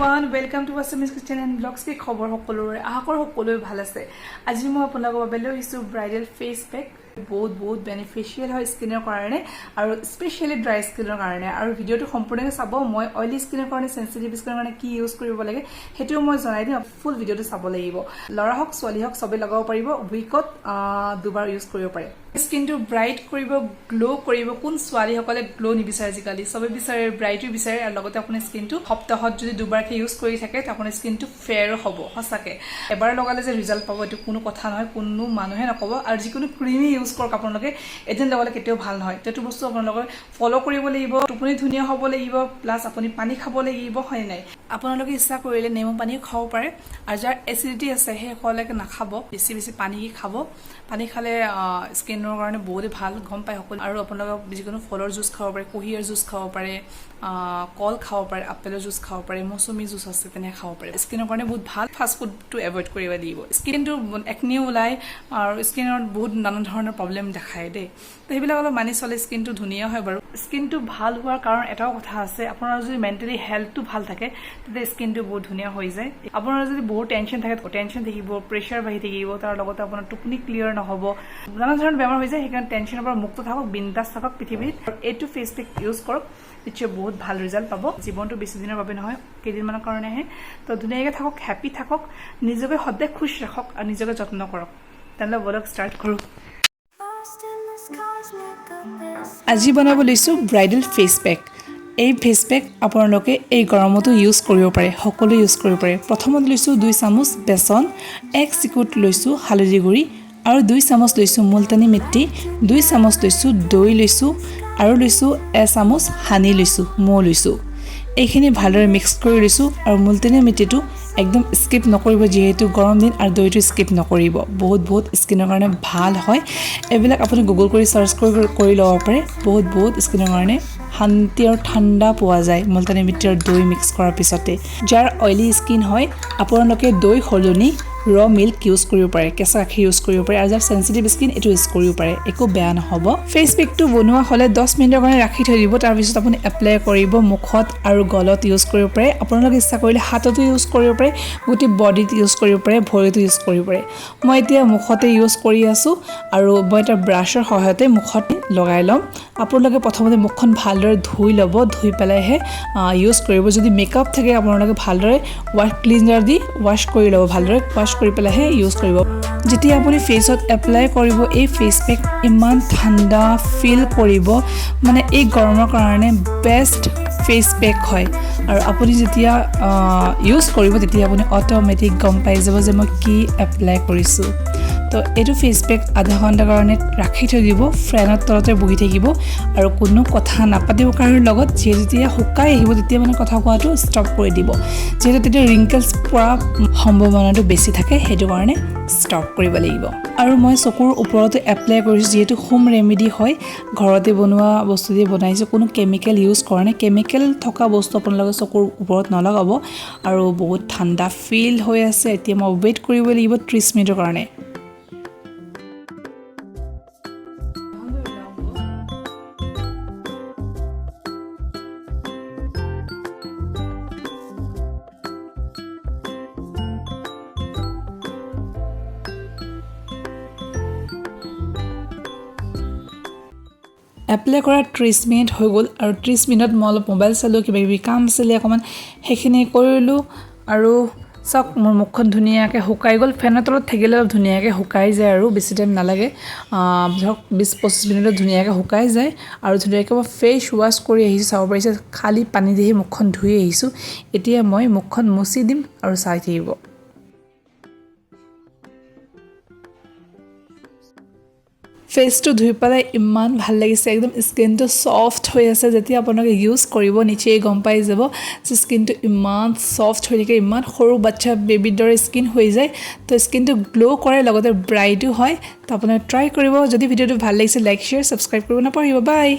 Everyone, welcome to Assamese Kitchen and Vlogs. কি খবৰ সকলোৰে? আশা কৰোঁ সকলোৱে ভাল আছে। আজি মই আপোনালোকৰ বাবে লৈ আহিছোঁ ব্ৰাইডেল ফেচ পেক। বহুত বহুত বেনিফিচিয়েল হয় স্কিনৰ কাৰণে আৰু স্পেচিয়েলি ড্ৰাই স্কিনৰ কাৰণে। আৰু ভিডিঅ'টো সম্পূৰ্ণকৈ চাব। মই অইলি স্কিনৰ কাৰণে, চেঞ্চিটিভ স্কিনৰ কাৰণে কি ইউজ কৰিব লাগে, সেইটোও মই জনাই দিম। ফুল ভিডিঅ'টো চাব লাগিব। ল'ৰা হওক, ছোৱালী হওক, চবেই লগাব পাৰিব। উইকত দুবাৰ ইউজ কৰিব পাৰে। স্কিনটো ব্ৰাইট কৰিব, গ্ল' কৰিব। কোন ছোৱালীসকলে গ্ল' নিবিচাৰে? আজিকালি চবে বিচাৰে, ব্ৰাইটো বিচাৰে। আৰু লগতে আপোনাৰ স্কিনটো সপ্তাহত যদি দুবাৰকৈ ইউজ কৰি থাকে, তে আপোনাৰ স্কিনটো ফেয়াৰো হ'ব সঁচাকৈ। এবাৰ লগালে যে ৰিজাল্ট পাব, এইটো কোনো কথা নহয়, কোনো মানুহে নক'ব। আৰু যিকোনো ক্ৰিমেই ইউজ কৰক আপোনালোকে, এদিন লগালে কেতিয়াও ভাল নহয়। সেইটো বস্তু আপোনালোকে ফ'ল' কৰিব লাগিব। টোপনি ধুনীয়া হ'ব লাগিব, প্লাছ আপুনি পানী খাব লাগিব, হয় নাই? আপোনালোকে ইচ্ছা কৰিলে নেমু পানীও খাব পাৰে। আৰু যাৰ এচিডিটি আছে, সেইসকলে নাখাব। বেছি বেছি পানী খাব। পানী খালে স্কিনৰ কাৰণে বহুতেই ভাল, গম পায় সকলো। আৰু আপোনালোকে যিকোনো ফলৰ জুচ খাব পাৰে, কুঁহিয়াৰ জুচ খাব পাৰে, কল খাব পাৰে, আপেলৰ জুচ খাব পাৰে, মৌচুমী জুচ আছে, তেনেকৈ খাব পাৰে। স্কিনৰ কাৰণে বহুত ভাল। ফাষ্ট ফুডটো এভইড কৰিব লাগিব। স্কিনটো একনিও ওলায় আৰু স্কিনত বহুত নানা ধৰণৰ প্ৰব্লেম দেখায় দেই। তো সেইবিলাক অলপ মানি চলে স্কিনটো ধুনীয়া হয় বাৰু। স্কিনটো ভাল হোৱাৰ কাৰণ এটাও কথা আছে, আপোনাৰ যদি মেণ্টেলি হেল্থটো ভাল থাকে, তেতিয়া স্কিনটো বহুত ধুনীয়া হৈ যায়। আপোনাৰ যদি বহুত টেনশ্যন থাকে, টেনশ্যন থাকিব, প্ৰেছাৰ বাঢ়ি থাকিব, তাৰ লগতে আপোনাৰ টোপনি ক্লিয়াৰ নহ'ব, নানা ধৰণৰ বেমাৰ হৈ যায়। সেইকাৰণে টেনশ্যনৰ পৰা মুক্ত থাকক, বিন্দাছ থাকক পৃথিৱীত আৰু এইটো ফেচ পেক ইউজ কৰক। নিশ্চয় বহুত ভাল ৰিজাল্ট পাব। জীৱনটো বেছি দিনৰ বাবে নহয়, কেইদিনমানৰ কাৰণেহে। তো ধুনীয়াকৈ থাকক, হেপ্পী থাকক, নিজকে সদায় খুচ ৰাখক আৰু নিজকে যত্ন কৰক। তেনেহ'লে বলক, ষ্টাৰ্ট কৰোঁ। Lost in this cosmic abyss. আজি বনাব লৈছোঁ ব্ৰাইডেল ফেচ পেক। এই ফেচ পেক আপোনালোকে এই গৰমতো ইউজ কৰিব পাৰে, সকলোৱে ইউজ কৰিব পাৰে। প্ৰথমত লৈছোঁ 2 চামুচ বেচন, 1 চিকুট লৈছোঁ হালধি গুড়ি আৰু 2 চামুচ লৈছোঁ মুলতানী মিট্টি, 2 চামুচ লৈছোঁ দৈ লৈছোঁ আৰু লৈছোঁ এচামুচ হানি লৈছোঁ, মৌ লৈছোঁ। এইখিনি ভালদৰে মিক্স কৰি লৈছোঁ। আৰু মুলতানী মিট্টিটো একদম স্কিপ নকৰিব, যিহেতু গৰম দিন, আৰু দৈটো স্কিপ নকৰিব। বহুত বহুত স্কিনৰ কাৰণে ভাল হয়। এইবিলাক আপুনি গুগল কৰি চাৰ্চ কৰি কৰি ল'ব পাৰে। বহুত বহুত স্কিনৰ কাৰণে শান্তি আৰু ঠাণ্ডা পোৱা যায় মুলতানী মিট্টি আৰু দৈ মিক্স কৰাৰ পিছতে। যাৰ অইলি স্কিন হয়, আপোনালোকে দৈ সলনি ৰ মিল্ক ইউজ কৰিব পাৰে, কেঁচা গাখীৰ ইউজ কৰিব পাৰে। আৰু যাৰ চেঞ্চিটিভ স্কিন, এইটো ইউজ কৰিব পাৰে, একো বেয়া নহ'ব। ফেচ পেকটো বনোৱা হ'লে 10 মিনিটৰ কাৰণে ৰাখি থৈ দিব। তাৰপিছত আপুনি এপ্লাই কৰিব। মুখত আৰু গলত ইউজ কৰিব পাৰে। আপোনালোকে ইচ্ছা কৰিলে হাততো ইউজ কৰিব পাৰে, গোটেই বডিত ইউজ কৰিব পাৰে, ভৰিতো ইউজ কৰিব পাৰে। মই এতিয়া মুখতে ইউজ কৰি আছোঁ আৰু মই এটা ব্ৰাছৰ সহায়তে মুখত লগাই ল'ম। আপোনালোকে প্ৰথমতে মুখখন ভালদৰে ধুই ল'ব, ধুই পেলাইহে ইউজ কৰিব। যদি মেকআপ থাকে, আপোনালোকে ভালদৰে ৱাছ ক্লিনজাৰ দি ৱাছ কৰি ল'ব। ভালদৰে ৱাছ কৰি পেলাইহে ইউজ কৰিব। যেতিয়া আপুনি ফেচত এপ্লাই কৰিব এই ফেচ পেক, ইমান ঠাণ্ডা ফিল কৰিব, মানে এই গৰমৰ কাৰণে বেষ্ট ফেচ পেক হয়। আৰু আপুনি যেতিয়া ইউজ কৰিব, তেতিয়া আপুনি অট'মেটিক গম পাই যাব যে মই কি এপ্লাই কৰিছোঁ। তো এইটো ফেচ পেক আধা ঘণ্টাৰ কাৰণে ৰাখি থৈ দিব। ফেনৰ তলতে বহি থাকিব আৰু কোনো কথা নাপাতিব কাৰোৰ লগত। যিহেতু যেতিয়া শুকাই আহিব, তেতিয়া মানে কথা কোৱাটো ষ্টপ কৰি দিব, যিহেতু তেতিয়া ৰিংকেলছ পৰা সম্ভাৱনাটো বেছি থাকে, সেইটো কাৰণে ষ্টপ কৰিব লাগিব। আৰু মই চকুৰ ওপৰতো এপ্লাই কৰিছোঁ, যিহেতু হোম ৰেমেডি হয়, ঘৰতে বনোৱা বস্তু দি বনাইছোঁ, কোনো কেমিকেল ইউজ কৰা নাই। কেমিকেল থকা বস্তু আপোনালোকে চকুৰ ওপৰত নলগাব। আৰু বহুত ঠাণ্ডা ফিল হৈ আছে। এতিয়া মই ৱেইট কৰিব লাগিব 30 মিনিটৰ কাৰণে। এপ্লাই কৰা 30 মিনিট হৈ গ'ল আৰু 30 মিনিটত মই অলপ মোবাইল চালোঁ, কিবা কিবি কাম আছিলে অকণমান, সেইখিনি কৰিলোঁ। আৰু চাওক, মোৰ মুখখন ধুনীয়াকৈ শুকাই গ'ল। ফেনৰ তলত থাকিলে অলপ ধুনীয়াকৈ শুকাই যায় আৰু বেছি টাইম নালাগে। ধৰক 20-25 মিনিটত ধুনীয়াকৈ শুকাই যায়। আৰু ধুনীয়াকৈ মই ফেচ ৱাছ কৰি আহিছোঁ। চাব পাৰিছে, খালী পানী দিহে মুখখন ধুই আহিছোঁ। এতিয়া মই মুখখন মুচি দিম আৰু চাই থাকিব। ফেচটো ধুই পেলাই ইমান ভাল লাগিছে, একদম স্কিনটো ছফ্ট হৈ আছে। যেতিয়া আপোনালোকে ইউজ কৰিব, নিশ্চয় গম পাই যাব যে স্কিনটো ইমান ছফ্ট হৈ থাকে, ইমান সৰু বাচ্ছা বেবীৰ দৰে স্কিন হৈ যায়। তো স্কিনটো গ্ল' কৰে, লগতে ব্ৰাইটো হয়। তো আপোনালোকে ট্ৰাই কৰিব। যদি ভিডিঅ'টো ভাল লাগিছে, লাইক, শ্বেয়াৰ, ছাবস্ক্ৰাইব কৰিব নাপাহৰিব। বাই।